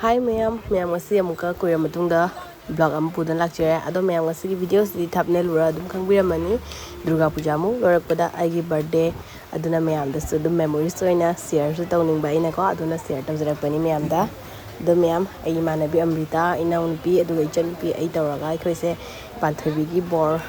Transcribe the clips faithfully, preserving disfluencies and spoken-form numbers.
ꯍꯥꯏ ꯃꯌꯥꯝ, ꯃꯌꯥꯝ ꯉꯁꯤ ꯑꯃꯨꯛꯀ ꯀꯨꯏꯔ ꯃꯇꯨꯡꯗ vlog ꯑꯃ ꯄꯨꯗꯨꯅ ꯂꯥꯛꯆꯔꯦ꯫ ꯑꯗꯣ ꯃꯌꯥꯝ ꯉꯁꯤꯒꯤ videoꯁꯤꯗꯤ ꯊꯥꯞꯅꯦꯜ ꯎꯔ ꯑꯗꯨꯝ ꯈꯪꯕꯤꯔꯝꯃꯅꯤ꯫ ꯗꯨꯔꯒꯥ ꯄꯨꯖꯥ ꯑꯃꯨꯛ ꯂꯣꯏꯔꯛꯄꯗ ꯑꯩꯒꯤ birthday, ꯑꯗꯨꯅ ꯃꯌꯥꯝꯗꯁꯨ ꯑꯗꯨꯝ memories ꯑꯣꯏꯅ shareꯁꯨ ꯇꯧꯅꯤꯡꯕ ꯑꯩꯅꯀꯣ, ꯑꯗꯨꯅ share ꯇꯧꯖꯔꯛꯄꯅꯤ ꯃꯌꯥꯝꯗ꯫ ꯑꯗꯣ ꯃꯌꯥꯝ, ꯑꯩ ꯏꯃꯥꯟꯅꯕꯤ ꯑꯃ꯭ꯔꯤꯇꯥ, ꯏꯅꯥꯎꯅꯨꯄꯤ, ꯑꯗꯨꯒ ꯏꯆꯟꯅꯨꯄꯤ, ꯑꯩ ꯇꯧꯔꯒ ꯑꯩꯈꯣꯏꯁꯦ ꯄꯥꯟꯊꯣꯏꯕꯤꯒꯤ ꯕꯣꯔ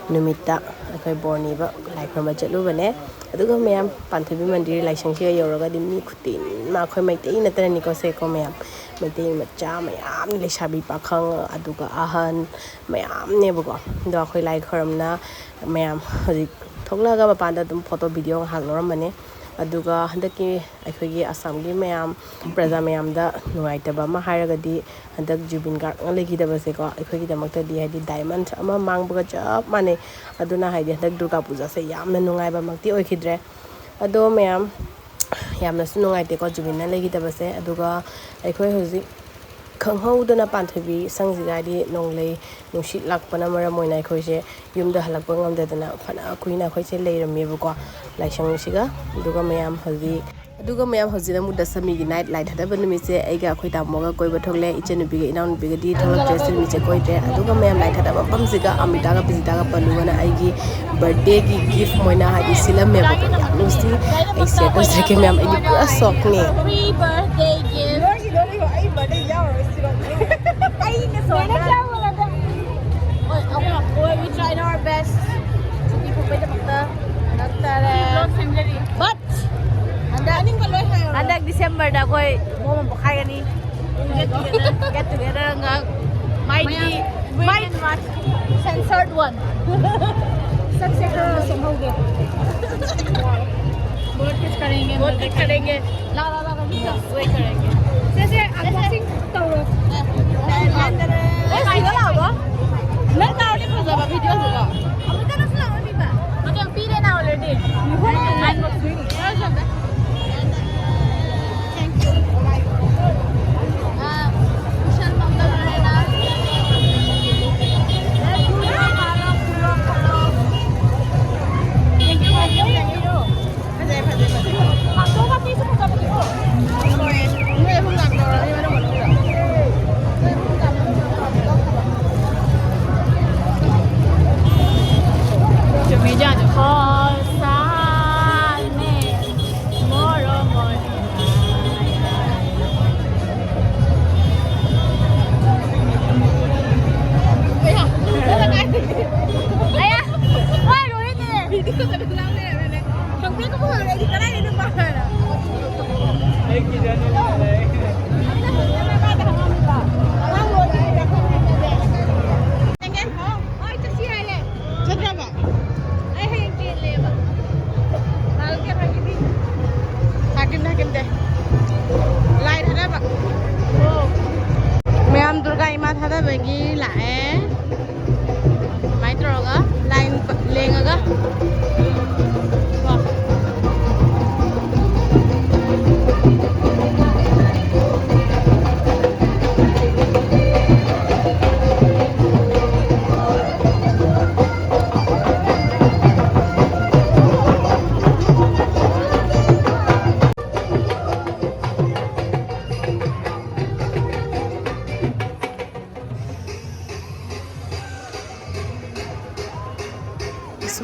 ꯅꯨꯃꯤꯠꯇ ꯑꯩꯈꯣꯏ ꯕꯣꯔ ꯅꯤꯕ ꯂꯥꯏ ꯈꯨꯔꯨꯝꯕ ꯆꯠꯂꯨꯕꯅꯦ꯫ ꯑꯗꯨꯒ ꯃꯌꯥꯝ, ꯄꯥꯟꯊꯣꯏꯕꯤ ꯃꯟꯗꯤꯔ ꯂꯥꯏꯁꯪꯁꯤꯒ ꯌꯧꯔꯒꯗꯤ ꯃꯤ ꯈꯨꯇꯤꯟ ꯑꯃ, ꯑꯩꯈꯣꯏ ꯃꯩꯇꯩ ꯅꯠꯇꯅꯅꯤꯀꯣ ꯁꯦꯀꯣ ꯃꯌꯥꯝ, ꯃꯩꯇꯩ ꯃꯆꯥ ꯃꯌꯥꯝ, ꯂꯩꯁꯥꯕꯤ ꯄꯥꯈꯪ ꯑꯗꯨꯒ ꯑꯍꯟ ꯃꯌꯥꯝꯅꯦꯕꯀꯣ꯫ ꯑꯗꯣ ꯑꯩꯈꯣꯏ ꯂꯥꯏ ꯈꯨꯔꯨꯝꯅ ꯃꯌꯥꯝ ꯍꯧꯖꯤꯛ ꯊꯣꯛꯂꯛꯑꯒ ꯃꯄꯥꯟꯗ ꯑꯗꯨꯝ photo video ꯉꯥꯏꯍꯥꯛ ꯂꯧꯔꯝꯕꯅꯦ꯫ ꯑꯗꯨꯒ ꯍꯟꯗꯛꯀꯤ ꯑꯩꯈꯣꯏꯒꯤ ꯑꯁꯥꯝꯒꯤ ꯃꯌꯥꯝ, ꯄ꯭ꯔꯖꯥ ꯃꯌꯥꯝꯗ ꯅꯨꯡꯉꯥꯏꯇꯕ ꯑꯃ ꯍꯥꯏꯔꯒꯗꯤ, ꯍꯟꯗꯛ ꯖꯨꯕꯤꯟ ꯒꯥꯔꯒꯅ ꯂꯩꯈꯤꯗꯕꯁꯦꯀꯣ, ꯑꯩꯈꯣꯏꯒꯤꯗꯃꯛꯇꯗꯤ ꯍꯥꯏꯗꯤ diamond ꯑꯃ ꯃꯥꯡꯕꯒ ꯆꯞ ꯃꯥꯟꯅꯩ꯫ ꯑꯗꯨꯅ ꯍꯥꯏꯗꯤ ꯍꯟꯗꯛ ꯗꯨꯔꯒꯥ ꯄꯨꯖꯥꯁꯦ ꯌꯥꯝꯅ ꯅꯨꯡꯉꯥꯏꯕꯃꯛꯇꯤ ꯑꯣꯏꯈꯤꯗ꯭ꯔꯦ꯫ ꯑꯗꯣ ꯃꯌꯥꯝ, ꯌꯥꯝꯅꯁꯨ ꯅꯨꯡꯉꯥꯏꯇꯦꯀꯣ ꯖꯨꯕꯤꯟꯅ ꯂꯩꯈꯤꯗꯕꯁꯦ꯫ ꯑꯗꯨꯒ ꯑꯩꯈꯣꯏ ꯍꯧꯖꯤꯛ ꯈꯪꯍꯧꯗꯅ ꯄꯥꯟꯊꯣꯏꯕꯤ ꯁꯪꯁꯤꯗ ꯍꯥꯏꯗꯤ ꯅꯣꯡꯂꯩ ꯅꯨꯡꯁꯤꯠ ꯂꯥꯛꯄꯅ ꯃꯔꯝ ꯑꯣꯏꯅ ꯑꯩꯈꯣꯏꯁꯦ ꯌꯨꯝꯗ ꯍꯜꯂꯛꯄ ꯉꯝꯗꯗꯅ ꯐꯅ ꯀꯨꯏꯅ ꯑꯩꯈꯣꯏꯁꯦ ꯂꯩꯔꯝꯃꯦꯕꯀꯣ ꯂꯥꯏꯁꯪꯁꯤꯒ꯫ ꯑꯗꯨꯒ ꯃꯌꯥꯝ ꯍꯧꯖꯤꯛ, ꯑꯗꯨꯒ ꯃꯌꯥꯝ ꯍꯧꯖꯤꯛꯅ ꯑꯃꯨꯛ ꯗꯁꯃꯤꯒꯤ night, ꯂꯥꯏ ꯊꯥꯗꯕ ꯅꯨꯃꯤꯠꯁꯦ꯫ ꯑꯩꯒ ꯑꯩꯈꯣꯏ ꯇꯥꯃꯣꯒ ꯀꯣꯏꯕ ꯊꯣꯛꯂꯦ꯫ ꯏꯆꯟꯅꯨꯄꯤꯒ ꯏꯅꯥꯎꯅꯨꯄꯤꯒꯗꯤ ꯊꯣꯛꯂꯛꯇ꯭ꯔꯦ, ꯁꯤ ꯅꯨꯃꯤꯠꯁꯦ ꯀꯣꯏꯗ꯭ꯔꯦ꯫ ꯑꯗꯨꯒ ꯃꯌꯥꯝ ꯂꯥꯏ ꯊꯥꯗꯕ ꯃꯐꯝꯁꯤꯒ ꯑꯃ꯭ꯔꯤꯇꯥꯒ ꯄꯤꯖꯤꯇꯥꯒ ꯄꯜꯂꯨꯒꯅ ꯑꯩꯒꯤ birthdayꯒꯤ gift ꯃꯣꯏꯅ ꯍꯥꯏꯗꯤ ꯁꯤꯜꯂꯝꯃꯦꯕꯀꯣ꯫ ꯌꯥꯝ ꯅꯨꯡꯁꯤ꯫ ꯑꯩ share ꯇꯧꯖꯔꯛꯀꯦ ꯃꯌꯥꯝ, ꯑꯩꯗꯤ ꯄꯨꯔꯥ shockꯅꯦ꯫ Free birthday gift. ꯑꯩ ꯅꯠꯇ꯭ꯔꯣ? ꯍꯣꯏ, ꯑꯩꯈꯣꯏ, we tried our best. ꯁꯨꯇꯤ ꯐꯪꯕꯩꯗꯃꯛꯇ ꯅꯪ ꯇꯥꯔꯦ꯫ But ꯍꯟꯗꯛ, ꯍꯟꯗꯛ Decemberꯗ ꯑꯩꯈꯣꯏ momo ꯄꯣꯛꯈꯥꯏꯒꯅꯤ꯫ Get together. Get together ꯉꯥꯛ꯫ ꯃꯥꯏꯗꯤ, ꯃꯥꯏ censored one. ꯁꯛꯁꯦ ꯈꯔ ꯁꯦꯝꯍꯧꯒꯦ꯫ बहुत कुछ करेंगे, बहुत कुछ करेंगे। ला, ला, ला, ला, ला। वही करेंगे। जैसे unboxing ꯇꯧꯔꯣ꯫ ꯑꯦ, ꯁꯤꯗ ꯂꯥꯛꯑꯣ꯫ ꯅꯪ ꯀꯥꯔꯗꯤ ꯐꯖꯕ videoꯁꯤꯀꯣ꯫ ꯑꯃꯨꯛꯇ ꯅꯪꯁꯨ ꯂꯥꯛꯑꯣ, ꯕꯤꯕꯥ꯫ ꯑꯗꯣ ꯄꯤꯔꯦꯅ already꯫ Unboxing꯫ Thank you. ꯑꯥ, ꯀꯨꯁꯜ ꯃꯪꯒꯜ ꯑꯣꯏꯔꯦꯅ꯫ Thank you, thank you, thank you꯫ ꯐꯖꯩ, ꯐꯖꯩ, ꯐꯖꯩ꯫ ꯍꯥꯡꯗꯣꯛꯑꯒ ꯄꯤꯁꯨ ꯐꯖꯕꯅꯤꯀꯣ꯫ ꯍꯣꯏ꯫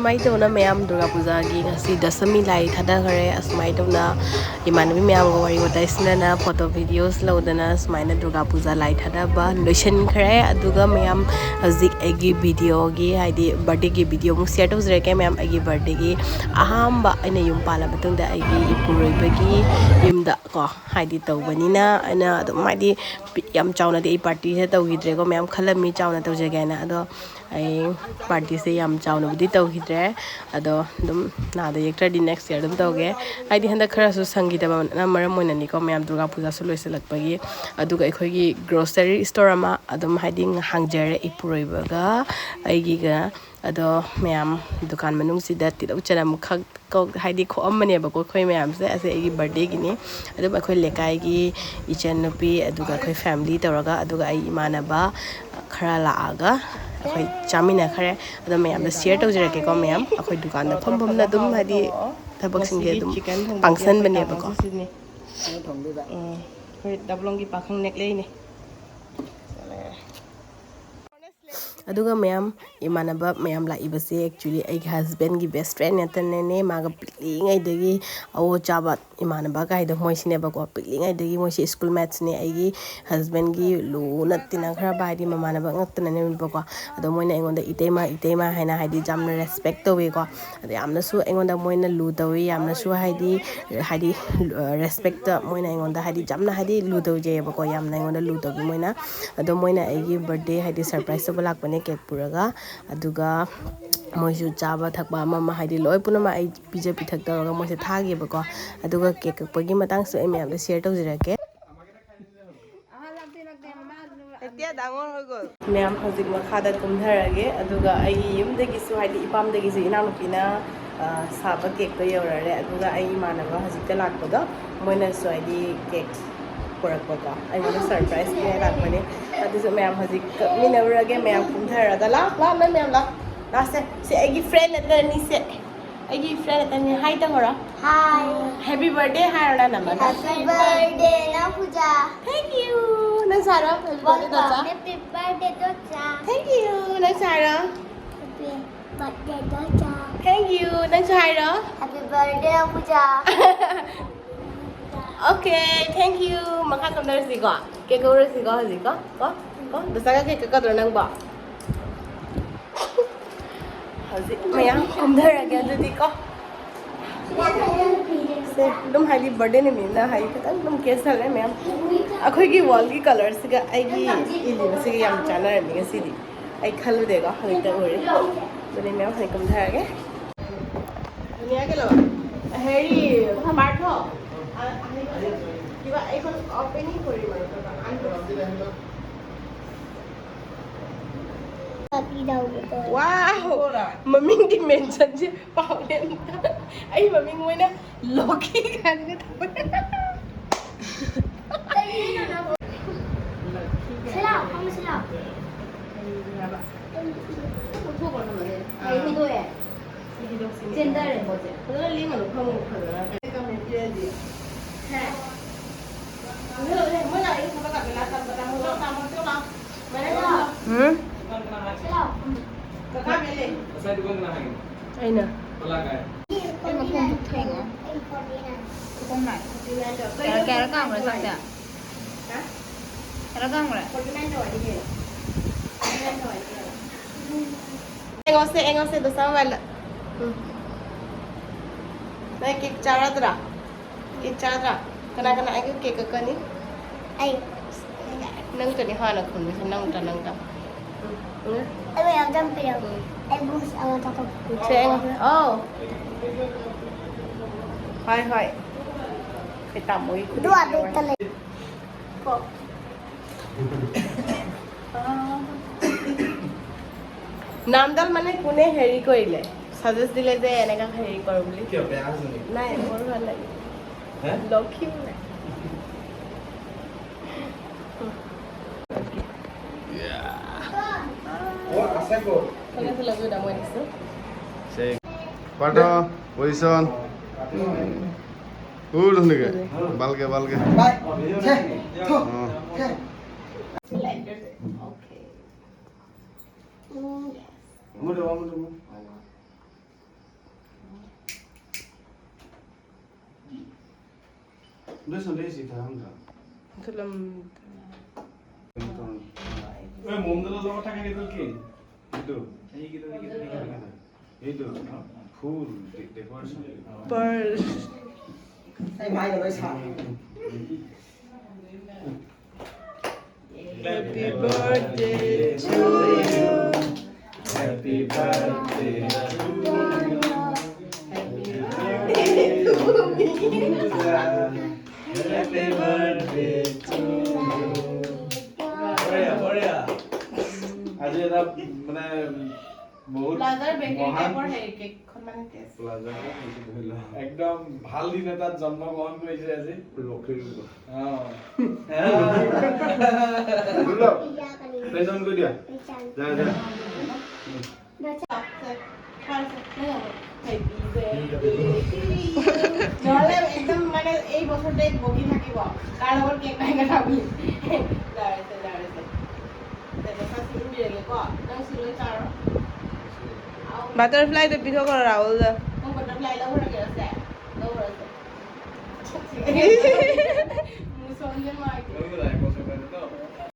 ꯁꯨꯃꯥꯏꯅ ꯇꯧꯅ ꯃꯌꯥꯝ ꯗꯨꯔꯒꯥ ꯄꯨꯖꯥꯒꯤ ꯉꯁꯤ ꯗꯁꯃꯤ ꯂꯥꯏ ꯊꯥꯗꯈꯔꯦ꯫ ꯑꯁꯨꯃꯥꯏꯅ ꯇꯧꯅ ꯏꯃꯥꯟꯅꯕꯤ ꯃꯌꯥꯝꯒ ꯋꯥꯔꯤ ꯋꯥꯇꯥꯏ ꯁꯤꯟꯅꯗꯅ, ꯐꯣꯇꯣ ꯚꯤꯗꯤꯑꯣꯁ ꯂꯧꯗꯅ, ꯁꯨꯃꯥꯏꯅ ꯗꯨꯔꯒꯥ ꯄꯨꯖꯥ ꯂꯥꯏ ꯊꯥꯗꯕ ꯂꯣꯏꯁꯤꯟꯈ꯭ꯔꯦ꯫ ꯑꯗꯨꯒ ꯃꯌꯥꯝ, ꯍꯧꯖꯤꯛ ꯑꯩꯒꯤ ꯚꯤꯗꯤꯑꯣꯒꯤ, ꯍꯥꯏꯗꯤ ꯕꯥꯔꯗꯦꯒꯤ ꯚꯤꯗꯤꯑꯣ ꯑꯃꯨꯛ ꯁꯤꯌꯔ ꯇꯧꯖꯔꯛꯀꯦ ꯃꯌꯥꯝ꯫ ꯑꯩꯒꯤ ꯕꯥꯔꯗꯦꯒꯤ ꯑꯍꯥꯟꯕ ꯑꯩꯅ ꯌꯨꯝ ꯄꯥꯜꯂ ꯃꯇꯨꯡꯗ ꯑꯩꯒꯤ ꯏꯄꯨꯔꯣꯏꯕꯒꯤ ꯌꯨꯝꯗ ꯀꯣ, ꯍꯥꯏꯗꯤ ꯇꯧꯕꯅꯤꯅ ꯑꯩꯅ ꯑꯗꯨꯝ, ꯍꯥꯏꯗꯤ, ꯌꯥꯝ ꯆꯥꯎꯅꯗꯤ ꯑꯩ ꯄꯥꯔꯇꯤꯁꯦ ꯇꯧꯈꯤꯗ꯭ꯔꯦꯀꯣ ꯃꯌꯥꯝ꯫ ꯈꯜꯂꯝꯃꯤ ꯆꯥꯎꯅ ꯇꯧꯖꯒꯦ ꯍꯥꯏꯅ, ꯑꯗꯣ ꯑꯩ ꯄꯥꯔꯇꯤꯁꯦ ꯌꯥꯝ ꯆꯥꯎꯅꯕꯨꯗꯤ ꯇꯧꯈꯤꯗ꯭ꯔꯦ꯫ ꯑꯗꯣ ꯑꯗꯨꯝ ꯅꯥꯗ ꯌꯦꯛꯇ꯭ꯔꯗꯤ ꯅꯦꯛꯁ ꯌꯔ ꯑꯗꯨꯝ ꯇꯧꯒꯦ꯫ ꯍꯥꯏꯗꯤ ꯍꯟꯗꯛ ꯈꯔꯁꯨ ꯁꯪꯈꯤꯗꯕꯅ ꯃꯔꯝ ꯑꯣꯏꯅꯅꯤꯀꯣ ꯃꯌꯥꯝ, ꯗꯨꯔꯒꯥ ꯄꯨꯖꯥꯁꯨ ꯂꯣꯏꯁꯤꯜꯂꯛꯄꯒꯤ꯫ ꯑꯗꯨꯒ ꯑꯩꯈꯣꯏꯒꯤ ꯒ꯭ꯔꯣꯁꯔꯤ ꯁ꯭ꯇꯣꯔ ꯑꯃ ꯑꯗꯨꯝ, ꯍꯥꯏꯗꯤ, ꯍꯥꯡꯖꯔꯦ ꯏꯄꯨꯔꯣꯏꯕꯒ ꯑꯩꯒꯤꯒ꯫ ꯑꯗꯣ ꯃꯌꯥꯝ, ꯗꯨꯀꯥꯟ ꯃꯅꯨꯡꯁꯤꯗ ꯇꯤꯜꯍꯧ ꯆꯅꯝ ꯈꯛ ꯀꯧ-, ꯍꯥꯏꯗꯤ, ꯈꯣꯛꯑꯝꯕꯅꯦꯕꯀꯣ ꯑꯩꯈꯣꯏ ꯃꯌꯥꯝꯁꯦ꯫ ꯑꯁꯤ ꯑꯩꯒꯤ ꯕꯥꯔꯗꯦꯒꯤꯅꯤ꯫ ꯑꯗꯨꯝ ꯑꯩꯈꯣꯏ ꯂꯩꯀꯥꯏꯒꯤ ꯏꯆꯟꯅꯨꯄꯤ, ꯑꯗꯨꯒ ꯑꯩꯈꯣꯏ ꯐꯦꯃꯤꯂꯤ ꯇꯧꯔꯒ, ꯑꯗꯨꯒ ꯑꯩ ꯏꯃꯥꯟꯅꯕ ꯈꯔ ꯂꯥꯛꯑꯒ ꯑꯩꯈꯣꯏ ꯆꯥꯃꯤꯟꯅꯈ꯭ꯔꯦ꯫ ꯑꯗꯣ ꯃꯌꯥꯝꯗ ꯁꯤꯌꯔ ꯇꯧꯖꯔꯛꯀꯦꯀꯣ ꯃꯌꯥꯝ꯫ ꯑꯩꯈꯣꯏ ꯗꯨꯀꯥꯟꯗ ꯐꯝ ꯐꯝꯅ ꯑꯗꯨꯝ, ꯍꯥꯏꯗꯤ, ꯊꯕꯛꯁꯤꯡꯁꯦ ꯑꯗꯨꯝ ꯄꯥꯡꯁꯟꯕꯅꯦꯕꯀꯣ꯫ ꯎꯝ, ꯑꯩꯈꯣꯏ ꯗꯕ꯭ꯂꯣꯡꯒꯤ ꯄꯥꯈꯪ ꯅꯦꯛꯂꯩꯅꯦ꯫ ꯑꯗꯨꯒ ꯃꯌꯥꯝ, ꯏꯃꯥꯟꯅꯕ ꯃꯌꯥꯝ ꯂꯥꯛꯏꯕꯁꯦ actually ꯑꯩꯒꯤ ꯍꯁꯕꯦꯟꯒꯤ ꯕꯦꯁ ꯐ꯭ꯔꯦꯟ ꯉꯥꯛꯇꯅꯅꯦ꯫ ꯃꯥꯒ ꯄꯤꯛꯂꯤꯉꯩꯗꯒꯤ ꯑꯋꯣ ꯆꯥꯕ ꯏꯃꯥꯟꯅꯕ ꯀꯥꯏꯗꯣ ꯃꯣꯏꯁꯤꯅꯦꯕꯀꯣ꯫ ꯄꯤꯛꯂꯤꯉꯩꯗꯒꯤ ꯃꯣꯏꯁꯦ ꯁ꯭ꯀꯨꯜ ꯃꯦꯠꯁꯅꯦ, ꯑꯩꯒꯤ ꯍꯁꯕꯦꯟꯒꯤ ꯂꯨꯅ ꯇꯤꯟꯅꯈ꯭ꯔꯕ, ꯍꯥꯏꯗꯤ, ꯃꯃꯥꯟꯅꯕ ꯉꯥꯛꯇꯅꯅꯦꯕꯀꯣ꯫ ꯑꯗꯣ ꯃꯣꯏꯅ ꯑꯩꯉꯣꯟꯗ ꯏꯇꯩꯃ, ꯏꯇꯩꯃ ꯍꯥꯏꯅ, ꯍꯥꯏꯗꯤ, ꯌꯥꯝꯅ ꯔꯦꯁꯄꯦꯛ ꯇꯧꯋꯦꯀꯣ꯫ ꯑꯗꯣ ꯌꯥꯝꯅꯁꯨ ꯑꯩꯉꯣꯟꯗ ꯃꯣꯏꯅ ꯂꯨ ꯇꯧꯋꯤ, ꯌꯥꯝꯅꯁꯨ, ꯍꯥꯏꯗꯤ, ꯍꯥꯏꯗꯤ, ꯔꯦꯁꯄꯦꯛꯇ ꯃꯣꯏꯅ ꯑꯩꯉꯣꯟꯗ, ꯍꯥꯏꯗꯤ, ꯌꯥꯝꯅ, ꯍꯥꯏꯗꯤ, ꯂꯨ ꯇꯧꯖꯩꯌꯦꯕꯀꯣ꯫ ꯌꯥꯝꯅ ꯑꯩꯉꯣꯟꯗ ꯂꯨ ꯇꯧꯕꯤ ꯃꯣꯏꯅ꯫ ꯑꯗꯣ ꯃꯣꯏꯅ ꯑꯩꯒꯤ ꯕꯥꯔꯗꯦ, ꯍꯥꯏꯗꯤ, ꯁꯔꯄ꯭ꯔꯥꯏꯖ ꯇꯧꯕ ꯂꯥꯛꯄꯅꯦ, ꯀꯦꯛ ꯄꯨꯔꯒ꯫ ꯑꯗꯨꯒ ꯃꯣꯏꯁꯨ ꯆꯥꯕ ꯊꯛꯄ ꯑꯃ ꯑꯃ, ꯍꯥꯏꯗꯤ, ꯂꯣꯏ ꯄꯨꯝꯅꯃꯛ ꯑꯩ ꯄꯤꯖ ꯄꯤꯊꯛ ꯇꯧꯔꯒ ꯃꯣꯏꯁꯦ ꯊꯥꯈꯤꯕꯀꯣ꯫ ꯑꯗꯨꯒ ꯀꯦꯛ ꯀꯛꯄꯒꯤ ꯃꯇꯥꯡꯁꯨ ꯑꯩ ꯃꯌꯥꯝꯗ ꯁꯤꯌꯔ ꯇꯧꯖꯔꯛꯀꯦ꯫ ꯃꯌꯥꯝ ꯍꯧꯖꯤꯛ ꯃꯈꯥꯗ ꯀꯨꯝꯊꯔꯒꯦ, ꯑꯗꯨꯒ ꯑꯩꯒꯤ ꯌꯨꯝꯗꯒꯤꯁꯨ, ꯍꯥꯏꯗꯤ, ꯏꯄꯥꯝꯗꯒꯤꯁꯨ ꯏꯅꯥꯎꯅꯨꯄꯤꯅ, ꯑ, ꯁꯥꯕ ꯀꯦꯛꯇꯣ ꯌꯧꯔꯔꯦ꯫ ꯑꯗꯨꯒ ꯑꯩ ꯏꯃꯥꯟꯅꯕ ꯍꯧꯖꯤꯛꯇ ꯂꯥꯛꯄꯗꯣ, ꯃꯣꯏꯅꯁꯨ, ꯍꯥꯏꯗꯤ, ꯀꯦꯛ ꯄꯨꯔꯛꯄꯀꯣ, ꯑꯩꯉꯣꯟꯗ ꯁꯔꯄ꯭ꯔꯥꯏꯖ ꯄꯤꯅꯤꯡꯉꯥꯏ ꯂꯥꯛꯄꯅꯦ꯫ ꯑꯗꯨꯁꯨ ꯃꯌꯥꯝ ꯍꯧꯖꯤꯛ ꯀꯛꯃꯤꯟꯅꯔꯨꯔꯒꯦ꯫ ꯃꯌꯥꯝ ꯀꯨꯝꯊꯔꯒ, ꯂꯥꯛ, ꯂꯥꯛ, ꯅꯪ ꯃꯌꯥꯝ ꯂꯥꯛ, ꯂꯥꯛꯁꯦ꯫ ꯁꯤ ꯑꯩꯒꯤ ꯐ꯭ꯔꯦꯟ ꯅꯠꯇ꯭ꯔꯅꯤꯁꯦ꯫ ꯑꯩꯒꯤ ꯐ꯭ꯔꯦꯟ ꯑꯇꯅꯤ꯫ ꯍꯥꯏ ꯇꯧꯔꯣ꯫ ꯍꯥꯏ꯫ ꯍꯦꯄꯤ ꯕꯥꯔꯗꯦ ꯍꯥꯏꯔꯣ ꯅꯪ ꯑꯃꯗ꯫ Happy birthday Naopuja. Thank you꯫ ꯅꯪ ꯁꯥꯔꯣ, happy birthday Docha. Happy birthday Docha. Thank you꯫ ꯅꯪ ꯁꯥꯔꯣ꯫ Happy Birthday, Docha. Thank you. ꯅꯪꯁꯨ ꯍꯥꯏꯔꯣ꯫ Happy birthday, Puja. Okay, thank you. ꯃꯈꯥ ꯀꯨꯝꯊꯔꯁꯤꯀꯣ꯫ Cake ꯀꯛꯎꯔꯁꯤꯀꯣ ꯍꯧꯖꯤꯛꯀꯣ꯫ ꯀꯣ? ꯀꯣ? ꯗꯣꯁꯥꯒ cake ꯀꯛꯀꯗ꯭ꯔꯣ ꯅꯪꯕꯣ? ꯍꯧꯖꯤꯛ ꯃꯌꯥꯝ ꯀꯨꯝꯊꯔꯒꯦ ꯑꯗꯨꯗꯤꯀꯣ꯫ ꯁꯦ, ꯑꯗꯨꯝ ꯍꯥꯏꯗꯤ birthday ꯅꯨꯃꯤꯠꯅ ꯍꯥꯏꯗꯤ ꯈꯤꯇꯪ ꯑꯗꯨꯝ cake ꯁꯥꯔꯦ ꯃꯌꯥꯝ꯫ ꯑꯩꯈꯣꯏꯒꯤ wall ꯒꯤ colour ꯁꯤꯒ ꯑꯩꯒꯤ ꯏꯜꯂꯤꯕꯁꯤꯒ ꯌꯥꯝ ꯆꯥꯟꯅꯔꯝꯃꯤ ꯉꯁꯤꯗꯤ꯫ ꯑꯩ ꯈꯜꯂꯨꯗꯦꯀꯣ, ꯍꯧꯖꯤꯛꯇ ꯎꯔꯦ꯫ ꯑꯗꯨꯅꯤ ꯃꯌꯥꯝ ꯍꯧꯖꯤꯛ ꯀꯨꯝꯊꯔꯒꯦ꯫ ধুনীয়াকে ল'বা। হেৰি, পাৰ্থ, আ-, আহিবাচোন। কিবা এইখন opening কৰিম আৰু, unboxing। Wow! ꯃꯃꯤꯡꯒꯤ mention ꯁꯦ ꯄꯥꯎꯔꯦꯟꯗ꯫ ꯑꯩ ꯃꯃꯤꯡ ꯑꯣꯏꯅ ꯂꯣꯀꯤ ꯀꯥꯏꯅꯒ ꯊꯝꯕ꯫ ꯁꯤ ꯂꯥꯎ, ꯐꯝꯃꯨ ꯁꯤ ꯂꯥꯎ꯫ ꯆꯦꯟꯊꯔꯦ ꯄꯣꯠꯁꯦ꯫ ꯐꯖꯅ ꯂꯦꯡꯒꯅꯨ, ꯐꯝꯃꯨ ꯐꯖꯅ꯫ ꯃꯣꯏ ꯂꯥꯛꯑꯦ, ꯊꯕꯛ ꯀꯥꯕꯤꯂꯥ ꯇꯝꯕ ꯇꯥꯃꯣ, ꯇꯥꯃꯣ, ꯇꯥꯃꯣ, ꯂꯥꯛꯑꯣ꯫ ꯃꯥꯅꯦ, ꯂꯥꯛꯑꯣ꯫ ꯎꯝ? ꯁꯤ ꯂꯥꯎ꯫ ꯀꯀꯥ ꯃꯦꯜꯂꯦ꯫ ꯑꯩꯅ꯫ ꯑꯩ ꯃꯈꯣꯡ ꯆꯤꯛꯊꯩꯉꯣ꯫ ꯈꯣꯡ ꯅꯥꯏ꯫ ꯀꯌꯥꯔꯛ, ꯀꯌꯥꯔꯛ ꯀꯥꯝꯈ꯭ꯔꯦ ꯆꯥꯛꯁꯦ? ꯍꯥ? ꯀꯌꯥꯔꯛ ꯀꯥꯝꯈ꯭ꯔꯦ? ꯑꯩꯉꯣꯟꯁꯦ, ꯑꯩꯉꯣꯟꯁꯦ, ꯗꯣꯁꯥ ꯃꯥꯜꯂꯦ꯫ ꯎꯝ꯫ ꯅꯣꯏ cake ꯆꯥꯔꯗ꯭ꯔꯥ? Cake ꯆꯥꯗ꯭ꯔꯥ? ꯀꯅꯥ ꯀꯅꯥ ꯑꯩꯒꯤ cake ꯀꯛꯀꯅꯤ? ꯑꯩ꯫ ꯅꯪꯇꯅꯤ ꯍꯥꯟꯅ ꯈꯨꯝꯃꯤꯁꯦ, ꯅꯪꯇ, ꯅꯪꯇ꯫ ꯎꯝ, ꯎꯝ꯫ ꯑꯩ ꯃꯌꯥꯝ ꯆꯪ ꯄꯤꯔꯛꯑꯣ꯫ ꯎꯝ꯫ ꯑꯩ boost ꯑꯃ ꯆꯥꯊꯣꯛ꯫ ꯁꯦ, ꯑꯩꯉꯣꯟꯗ꯫ ꯑꯧ꯫ ꯍꯣꯏ, ꯍꯣꯏ꯫ ꯑꯩ ꯇꯥꯃꯣꯒꯤ ꯈꯨꯗꯤ ꯑꯗꯨ ꯑꯗꯨ ꯂꯧꯔꯦ꯫ ꯇ ꯂꯩ꯫ ꯀꯣ꯫ নামডাল মানে কোনে হেৰি কৰিলে? Suggest দিলে যে এনেকা হেৰি কৰ বুলি। কিয়, বেয়া হৈছে নেকি? নাই, মোৰ ভাল লাগে। হে? লক্ষী নাই। অ, আছে ক'ত? ঠিক আছে, লগ দাম দিছো। চেক। পাঠ, পজিশ্যন। উঠ ধুনীয়াকে। ভালকে, ভালকে। বাই। চে। থ। অ। চে। Okay. Mm, yes. Vamos, vamos, vamos. Ndio sasa ndio sita hanga. Kalam. Oi, mondala logo thaka ke to ki? Itu. Ei ki to, ei ki to, ei ki to. Ei to. Full de-, decoration. Pearl. Ei, bhai, bhai, sa. Happy birthday to you. Happy birthday to you. Happy birthday to me. Happy birthday to you. বঢ়িয়া, বঢ়িয়া। আজি এটা মানে বহুত প্লাজাৰ বেকাৰী মহান টাইপৰ হেৰি কেকখন মানে টেষ্ট। প্লাজাৰ একদম ভাল দিন এটাত জন্ম গ্ৰহণ কৰিছে আজি। লক্ষী। অ। দুৰ্লভ, প্ৰেজেণ্ট কৰি দিয়া। যা, যা। নহ'লে একদম মানে এই বছৰতে বকি থাকিব, কাৰ লগত কেক নাই কটা বুলি। জানিছে, জানিছে। তেনেকুৱা চিন দিলেগে ক, তই চিলৈ চা আৰু। বাটাৰফ্লাইটো পিঠা কৰ, ৰাহুল দা। মোৰ বাটাৰফ্লাই লগৰ আছে, লগৰ আছে। মোৰ ছোৱালীয়ে মাৰ